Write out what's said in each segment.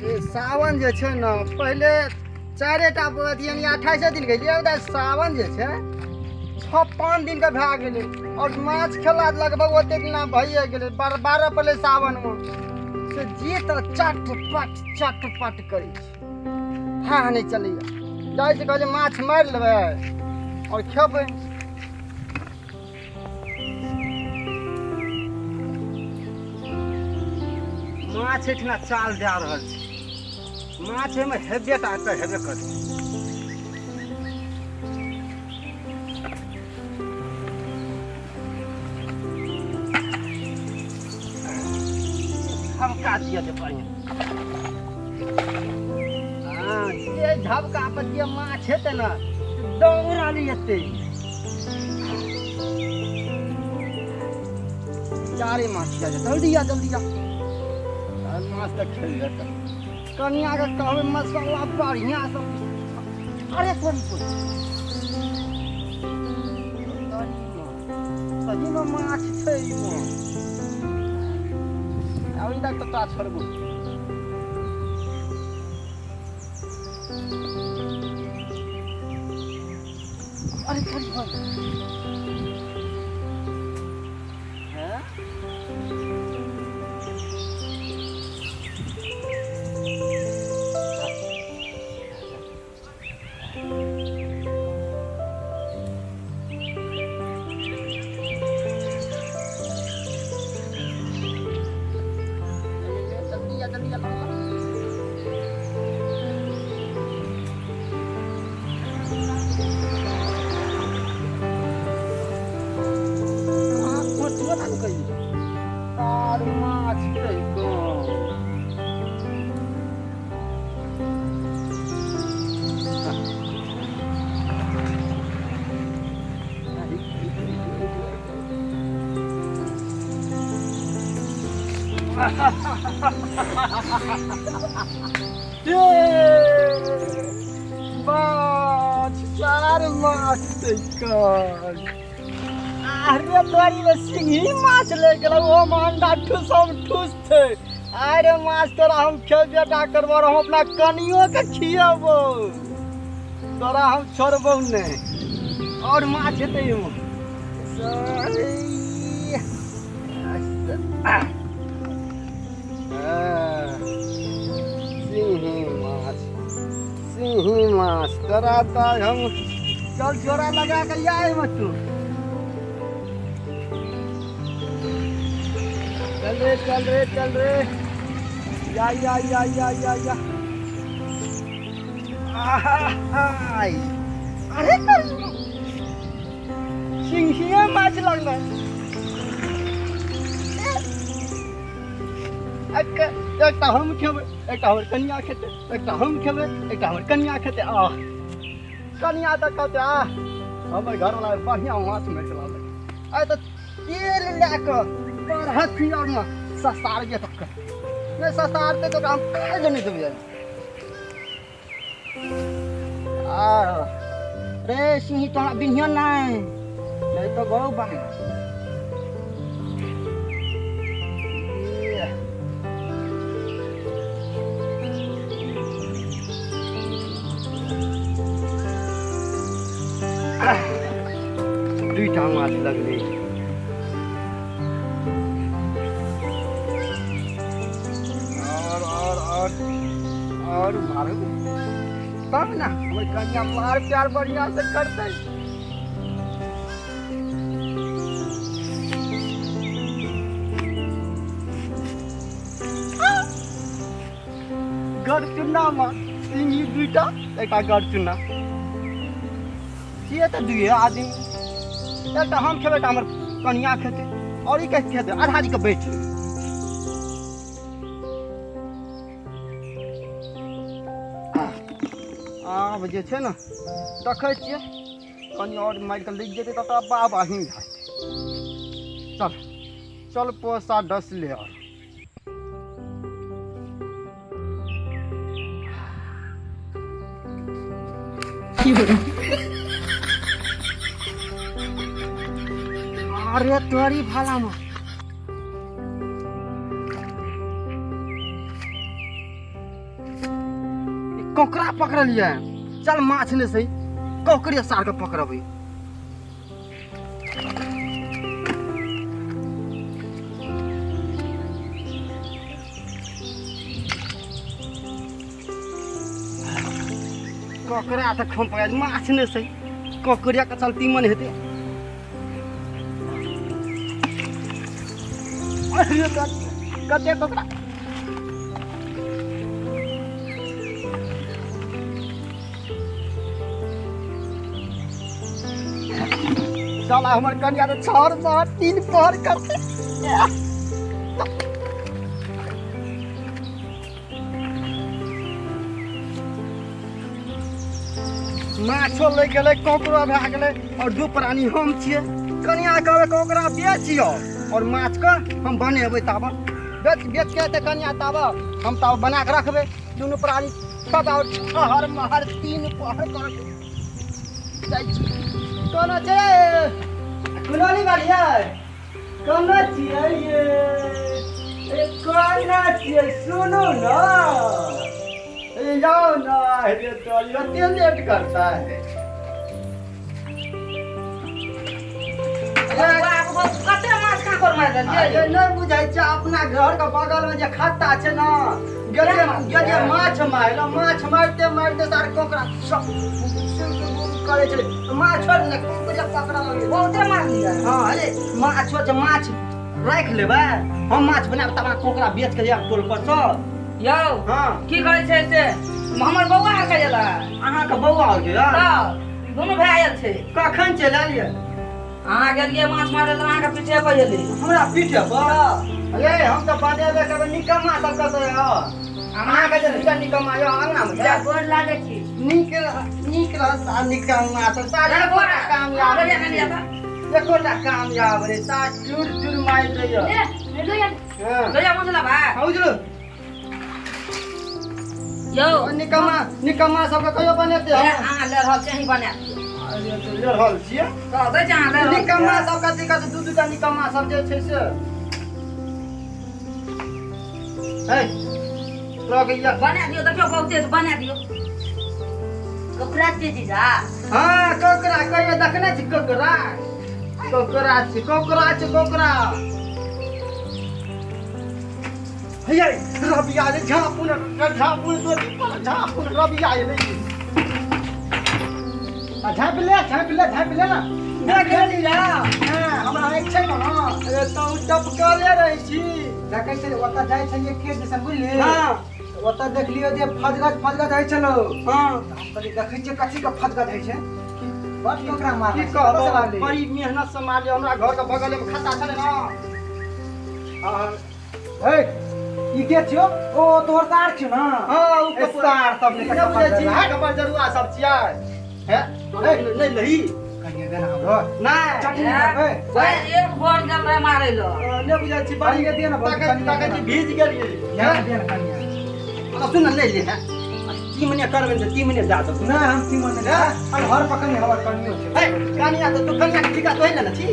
सावन जे छै ने पहिले चारिटा अथी यानी 28 दिन गेलियै, मुदा सावन जे छै 56 दिनके भए गेलै और माछ खेला लगभग ओते दिना भइए गेलै। 12 पड़लै सावनमे, से जे तऽ चटपट चटपट करै छै, हा नहि चलैए। जाइ छै कहै माछ मारि लेबै और खेबै। माछ एहिठिना चाल दए रहल छै, माछ एहिमे हेबे टा तऽ हेबे करतै। झबका दिअ जे बढ़िआँ, हँ जे झबका पर जे माछ हेतै ने दौड़ल एतै। चारे माछ या जल्दी आ जल्दी आ, माछ तऽ खेल जेतै। कनियाके कहबै मसाला बढ़िआँ से। अरे थोड़ी सहीमे माछ छै एहिमे, अभी तक तऽ तोरा छोड़बो। अरे थोड़ी हैं माछ चार माछ अरे तोरी में सिंघी माछ ले गेल, ओहोमे अंडा ठूसम ठूस छै। अरे माछ तोरा हम खेबे टा करबो, हम अपना कनियो के खियेबो, तोरा हम छोड़बो नहि। और माछ हेतै एहिमे। सिंही माछ, सिंही माछ तोरा तऽ हम चल जोड़ा लगा के आ एहिमे तू। चल रे चल रे चल रे, या या या या या या। अरे सिंहिए माछ लगलै। एकटा हम खेबै, एकटा हमर कनिया खेतै, एकटा हम खेबै, एकटा हमर कनिया खेतै। आह कनिया तऽ कहतै आह हमर घरवला बढ़िआँ माछ मारि लाबे। आइ तऽ तेल लए कऽ बरहथी आरमे ससारबे तक नहि ससारतै तऽ ओकरा हम खाइ लए नहि देबै। आह रे सिंही तोरा बिन्हियो नहि, नहि तऽ गौ बा। दुईटा माछ लगलै। और और और और मारू तब ना हमर कनिया मार प्यार बढ़िया से करतै। गरचुन्ना माछ सिंही दुईटा, एकटा गरचुन्ना। से तऽ दुइए आदमी, एकटा हम खेबै, एकटा हमर कनिया खेतै, और ई कैसे खेतै? आधा जी के बैठ। आब जे छै ने देखै छियै कनि और मारि कऽ लागि जेतै तब तऽ बाप अहीं भए जेतै। चल चल पोसा डस ले। और अरे तोरी भाला में कोकरा पकड़लियै। चल माछ नहि सही, कोकरे सार के पकड़बै। कोकरा तऽ खूब पकड़, माछ नहि सही, कोकरिया के चल तीमन हेतै। कते कोकरा साला हमर कनिया तऽ छर मार तीन पहर करते। माछो लै गेलै, कोकरो भए गेलै, और दू प्राणी हम छियै। कनिया कहबै कोकरा बेचियौ और माछके हम बनेबै, ताबऽ बेच बेच के एतै कनिया, ताबऽ हम ताबऽ बना के रखबै। दुनू प्राणी तब और छहर महर तीन पहर करतै। जाइ छी। कोना छै कुनौली बाली यै? कोना छियै ये? ए कोना छियै? सुनू न, ए जाओ ना, अरे तो एते लेट करता है। कते माछ कांकोर मारि देलियै? अरे नहि बुझै छै, अपना घर के बगल में जे खत्ता छै ने, गेलियै गेलियै माछ मारल, माछ मारिते मारिते सार कोकरा सब करै छलै, माछ ने कोकरा पकड़ा लगलै। बहुते मारलियै। हाँ, अरे माछो छै, माछ राखि लेबै हम, माछ बनायब तब कोकरा बेच के जायब टोल पर सँ। यौ हाँ की कहै छै से हमर बौआ आर के गेलै। अहाँके बौआ आर गेलै? तऽ दुनू भाय आयल छै। कखन चलि एलियै? अहाँ गेलियै माछ मारै लए, अहाँके पीठे पर एलै। हमरा पीठे पर? अरे हम तऽ बनेबे करबै निकम्मा सब कतऽ यऽ? अहाँके जे दूटा निकम्मा यऽ अङ्गनामे जा गोर लागै छी। नीक नीक रह आ निकम्मा सब सारा एकोटा कामयाब एकोटा कामयाब रे, सार चूर चूर मारि दैय। ले लोहिया बुझला भाय? हाँ बुझलु। यौ निकम्मा निकम्मा सबके कहियो बनेतै? हम अहाँ ले रहल छी, अहीं बना दियौ। अरे तो ले रहल छियै। तऽ दै छै अहाँ ले रहल निकम्मा सब कथी कथी दू दूटा निकम्मा सब जे छै से है लग या बना दियौ। देखियौ बहुते से बना दियौ। कोकरा छियै जीजा? हाँ कोकरा कहियो देखने छी? कोकरा कोकरा छी, कोकरा छी, कोकरा। हैया रबिया रे, झापुन झापुन झापुन रबिया रे। आ झाँपि ले, झाँपि ले, झाँपि ले ना। देख लेली रे। हाँ, हमरा एक छै ने। अरे तू टपकले रहै छी। देखै छलियै ओतऽ जाइ छलियै खेत दिसन, बुझली? हाँ ओतऽ देखलियै जे फजगज फजगज होइ छलौ। हाँ हम कहलियै देखै छियै कथी के फजगज होइ छै, बड कोकरा मारने की छै। कहबो, कतऽ से लाबली? बड़ी मेहनत से मारलियै। हमरा घर के बगल में खत्ता छलै ने। हाँ, हे ई के छियौ? ओ तोहर सार छियौ ने? हाँ उ ए सार सब नहि बुझै छी, कपर जरुआ सब छियै। हे नहि लही कनिया दे ना हमरो नहि चटनी करबै। एक भोर गेल रहे मारै लए। नहि बुझै छी, बड़ी कनिया दे ना, ताकत ताकत छी, भीज गेलियै। यहाँ दे ना कनिया। आ सुन ले ले, है तीमने करबै तऽ तीमने जा देबौ। नहि हम तीमन नहि लेबै, हर पकड़नी हमर कनियो छै। हे कनिया तऽ तू कनिया के ठीका तोहि लेने छी।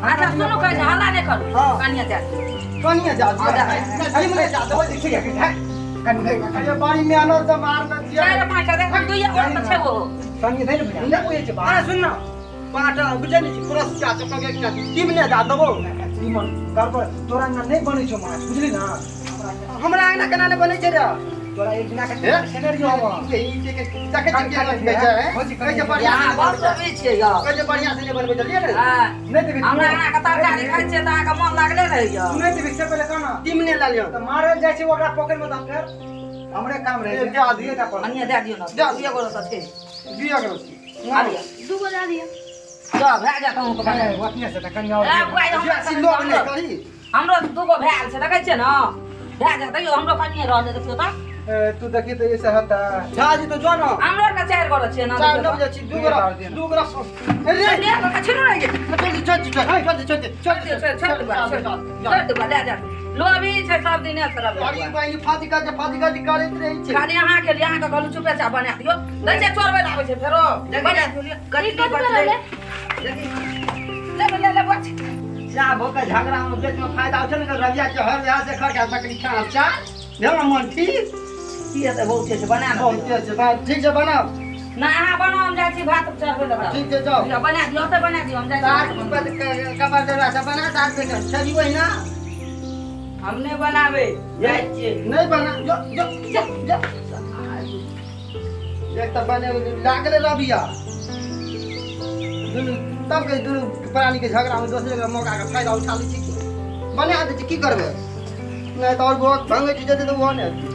अच्छा सुनू, कहै छै हल्ला नहि करू। हाँ। कनिया जा दियौ। कनिया जा हाँ, जा। तीमने जा देबौ। ठीक है, ठीक है। कनिया दे, अरे बड़ी मेहनत से मारने छियै। चारि पाँचटा देख, दुइये गोटा तऽ छै ओ। कनिया दे ने भैया। नहि बुझै छी। अरे सुन ना, पाटा बुझै नहि छी, पुरस्कार चपक एकटा तीमने जा देबौ। तीमन गड़बड़ तोरा अंगना नहि बनै छौ माछ, बुझली ना? हमरा अंगना केना नहि बनै छै रे? तोरा एक दिना के खेने रहियौ हम। देखै छी केना बनबै छै, कहै छै बढ़िआँ से अहाँ नहि बहुत बनबै छै। लोभी छियै यौ। कहै छै बढ़िआँ से नहि बनबै छै, लिए ने। हाँ। नहि देबही? हमरा अहाँके तरकारी खाइ छियै तऽ अहाँके मोन लागले रहैया। तू नहि देबही से पहिले कहना। तीमने लऽ लियौ। तऽ मारल जाइ छै ओकरा पोखरि मे, तऽ फेर हमरे काम रहै छै। दए दियौ। दुइये टा पर। कनिया दए दियौ ने। दए दुइये गोटा तऽ छै। दुइये गोटा छी। आ लिअ। दू गो दए दिअ। जाउ भए जायत अहूँके बना। ओतने से तऽ कनिया और ए बुआ, हमरा बेसी लोभ नहि करी। हमरो दूगो भए गेल छै, देखै छियै ने? भए जायत। देखियौ हमरो कनिये रहलै, देखियौ तऽ। ए, तू देखी तऽ ऐसे हेतै। झा जी तो जो ना। हमरो आरके चारि गोटा छियै ने। चारि नहि बुझै छी, दू गोटा दू गोटा। अरे ले छिनू रहि गेल। चल चल चल चल चल चल छोड़ि छोड़ि दे, छोड़ि दे, लए जा। लोभी छै सब दिने से रबिया। बड़ी बहिनी फाजिका जे फाजिका जे करैत रहै छै। खाली अहाँके लिए, अहाँके कहलहुँ चुपे चाप बना दियौ, दै छै चोरबै लए आबै छै फेरो। बना दियौ, लिअ। ई कथी करलै? ले ले ले बच। चाह भऽ के झगड़ा में बीच में फायदा छै ने, रबिया के हर यहाँ से खर के बकरी खाना चाह भेल मन ठीक। की हेतै बहुते छै बना ने बहुते छै भात ठीक छै बनाउ ना अहाँ बनाउ हम जाइ छी भात चढ़बै लए ठीक छै जाउ बना दियौ तऽ बना दियौ हम जाइ छी कबर जरा से बना सार पे छरी वही ना हम नहीं बनावे जाइ छी नहीं बना जो जो जो जो एक त बने लागले रबिया दुनू तब के दुनू प्राणी के झगड़ा में दोसरे के मौका के फायदा उठा लै छी की बना दै छी की करबै नहीं तो और बहुत भंगे छी जेतै तऽ ओहो नहि